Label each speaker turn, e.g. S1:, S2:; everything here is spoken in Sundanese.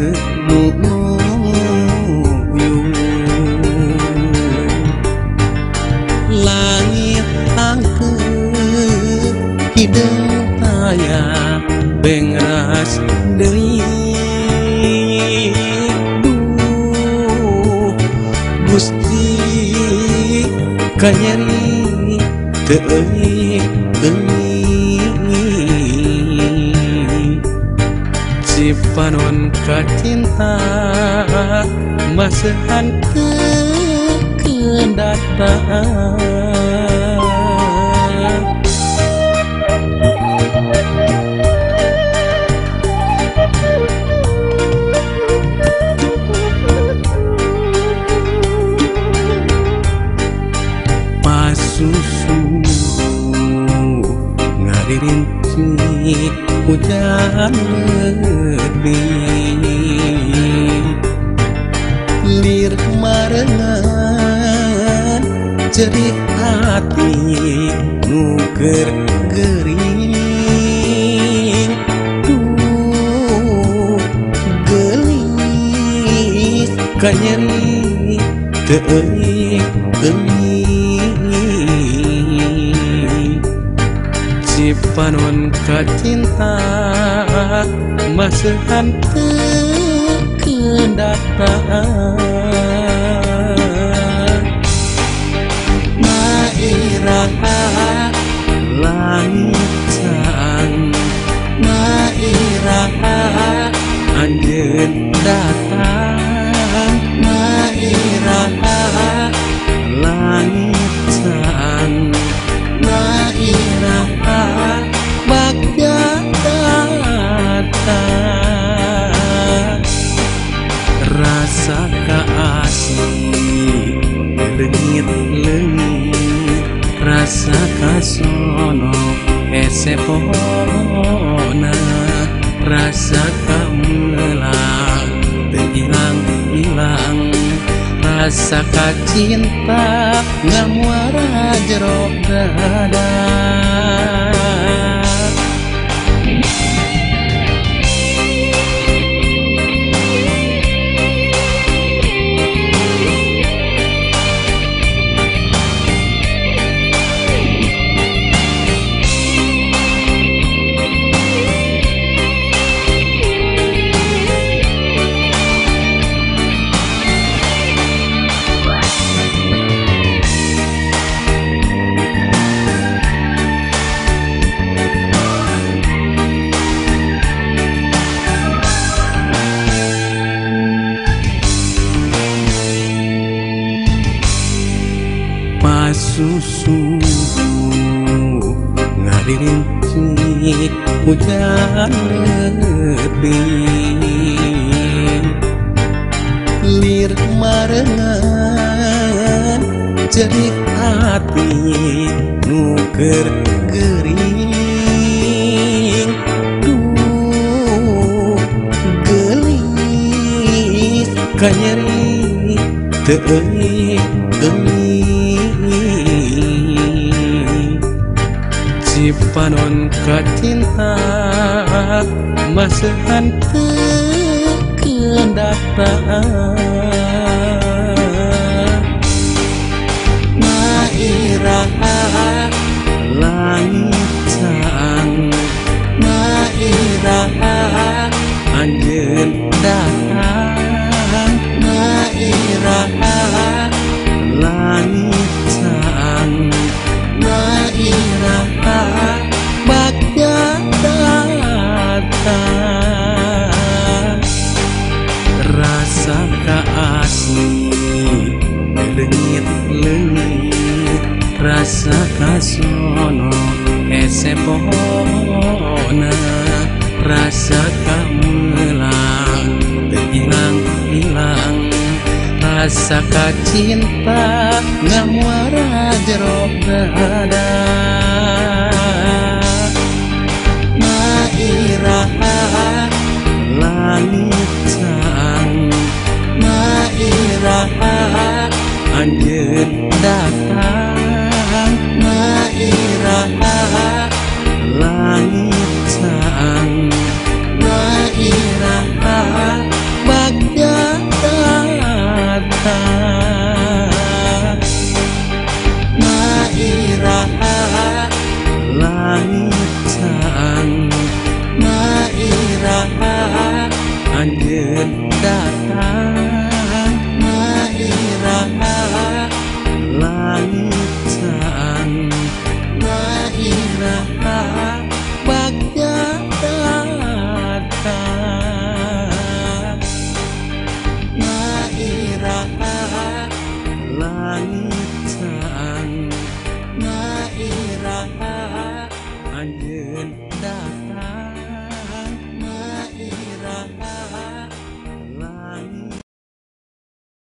S1: teu nguyung langit angkeut hideung taya bengras deui duh Gusti kanyeri teu euy Cipanon kacinta masehan teu kendatang Pasusu ngaririnci hujan leutik lir marengan cerik hati nu keur gering duh geulis kanyeri teu euy Cipanon kacinta masehan teu kendatang Mairaha langit caang Mairaha anjeun datang Mairaha langit caang Mairaha bagja datang rasa kaasih leungit leungit rasa kasono hese pohona rasa kamelang teu ilang-ilang rasa kacinta ngamuara jero dada. Pasusu ngaririnci hujan leutik lir marengan cerik hati nu keur gering duh geulis kanyeri teu euy Cipanon kacinta masehan teu kendatang Mairaha langit caang Mairaha anjeun datang Mairaha langit caang Mairaha bagja datang rasa kaasih leungit leungit rasa kasono hese pohona rasa kamelang teu ilang-ilang rasa kacinta ngamuara jero dada. Mairaha langit caang Mairaha anjeun datang Mairaha langit caang Mairaha Datang nairaha langcang nairaha bagja datang nairaha langcang.